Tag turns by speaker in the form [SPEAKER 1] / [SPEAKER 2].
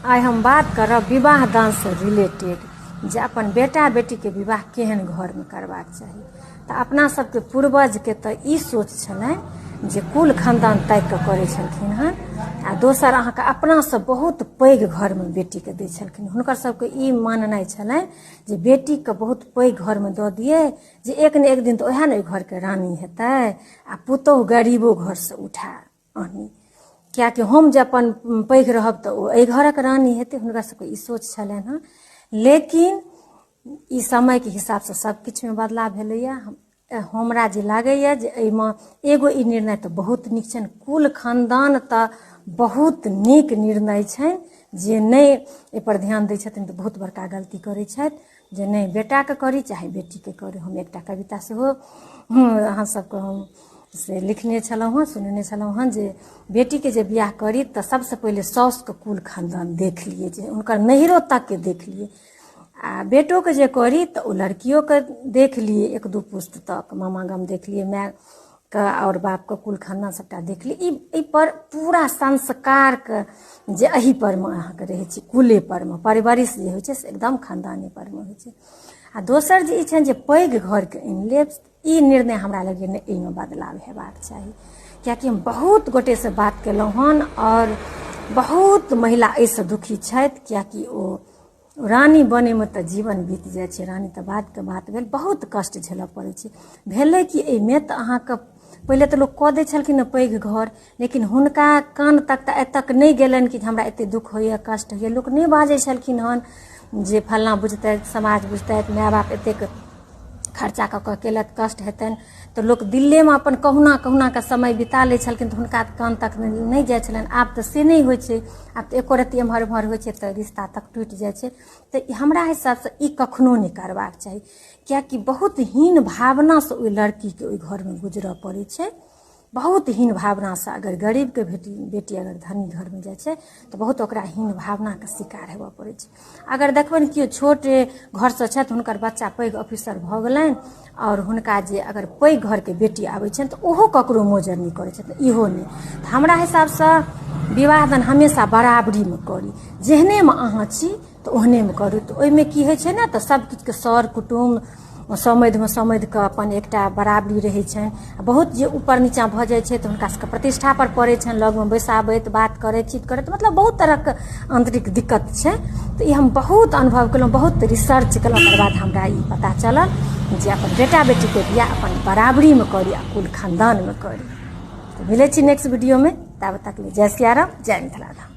[SPEAKER 1] आइ हम बात करब विवाह दानसँ रिलेटेड जे अपन बेटा बेटीके विवाह केहन घरमे करबाक चाही। तऽ अपना सबके पूर्वजके तऽ ई सोच छलनि जे कुल खानदान ताकि कऽ करै छलखिन हन, आ दोसर अहाँके अपनासँ बहुत पैघ घरमे बेटीके दै छलखिन। हुनकर सबके ई माननाइ छलनि जे बेटीके बहुत पैघ घरमे दऽ दियै जे एक ने एक दिन तऽ ओएह ने ओहि घरके रानी हेतै, आ पुतोहु गरीबो घरसँ उठा आनी, किएकि हम जे अपन पैघ रहब तऽ ओ एहि घरक रानी हेतै। हुनका सबके ई सोच छलनि हँ। लेकिन ई समयके हिसाबसँ सब किछुमे बदलाव भेलैए। हमरा जे लागैए जे एहिमे एगो ई निर्णय तऽ बहुत नीक छनि, कुल खानदान तऽ बहुत नीक निर्णय छनि। जे नहि एहिपर ध्यान दै छथिन तऽ बहुत बड़का गलती करै छथि, जे नहि बेटाके करी चाहे बेटीके करी। हम एकटा कविता सेहो अहाँ सबके हम से लिखने छलहुँ हँ, सुनने छलहुँ हँ जे बेटीके जे बियाह करी तऽ सबसँ पहिले साउसके कुल खानदान देख लियै, जे हुनकर नैहरो तकके देख लियै, आ बेटोके जे करी तऽ ओ लड़कियोके देख लियै, एक दू पुस्त तक मामा गाम देख लियै, मायके आओर बापके कुल खानदान सबटा देख लियै। ई एहिपर पूरा संस्कारके जे एहि परमे अहाँके रहै छै, कुले परमे परवरिश जे होइ छै से एकदम खानदाने परमे होइ छै। आ दोसर जे ई छनि जे पैघ घरके आनि लेब, ई निर्णय हमरा लगैए नहि, एहिमे बदलाव हेबाक चाही। किएकि हम बहुत गोटेसँ बात केलहुँ हन आओर बहुत महिला एहिसँ दुखी छथि, किएकि ओ रानी बनैमे तऽ जीवन बीत जाइ छै, रानी तऽ बादके बात भेल, बहुत कष्ट झेलऽ पड़ै छै। भेलै कि एहिमे तऽ अहाँके पहिले तऽ लोक कऽ दै छलखिन हँ पैघ घर, लेकिन हुनका कान तक तऽ आइ तक नहि गेलनि कि हमरा एते दुःख होइए, कष्ट होइए। लोक नहि बाजै छलखिन हन जे फल्लाँ बुझतै, समाज बुझतै, माय बाप एतेक खर्चा कऽ कऽ केलथि, कष्ट हेतनि। तऽ लोक दिल्लेमे अपन कहुना कहुना कऽ समय बिता लै छलखिन, तऽ हुनका कान तक नहि जाइ छलनि। आब तऽ से नहि होइ छै, आब तऽ एको रत्ती एम्हर ओम्हर होइ छै तऽ रिश्ता तक टूटि जाइ छै। तऽ हमरा हिसाबसँ ई कखनो नहि करबाक चाही, किएकि बहुत हीन भावनासँ ओहि लड़कीके ओहि घरमे गुजरऽ पड़ै छै, बहुत हीन भावनासँ। अगर गरीबके बेटी बेटी अगर धनी घरमे जाइ छै तऽ बहुत ओकरा हीन भावनाके शिकार हेबऽ पड़ै छै। अगर देखबनि केओ छोट घरसँ छथि, हुनकर बच्चा पैघ ऑफिसर भऽ गेलनि, आओर हुनका जे अगर पैघ घरके बेटी आबै छनि तऽ ओहो ककरो मोजर नहि करै छथिन, इहो नहि। तऽ हमरा हिसाबसँ विवाह दान हमेशा बराबरीमे करी, जेहनेमे अहाँ छी तऽ ओहनेमे करू। तऽ ओहिमे की होइ छै ने, तऽ सब किछुके सर कुटुम्ब समधिमे समधिके अपन एकटा बराबरी रहै छनि। आ बहुत जे ऊपर नीचाँ भऽ जाइ छै तऽ हुनका सबके प्रतिष्ठा पर पड़ै छनि, लगमे बैसाबैत बात करैत चीत करैत, मतलब बहुत तरहके आन्तरिक दिक्कत छै। तऽ ई हम बहुत अनुभव केलहुँ, बहुत रिसर्च केलहुँ, ओकर बाद हमरा ई पता चलल जे अपन बेटा बेटीके बियाह अपन बराबरीमे करी आ कुल खानदानमे करी। तऽ मिलै छी नेक्स्ट वीडियोमे, ताबत तक जय सियाराम, जय मिथिला धाम।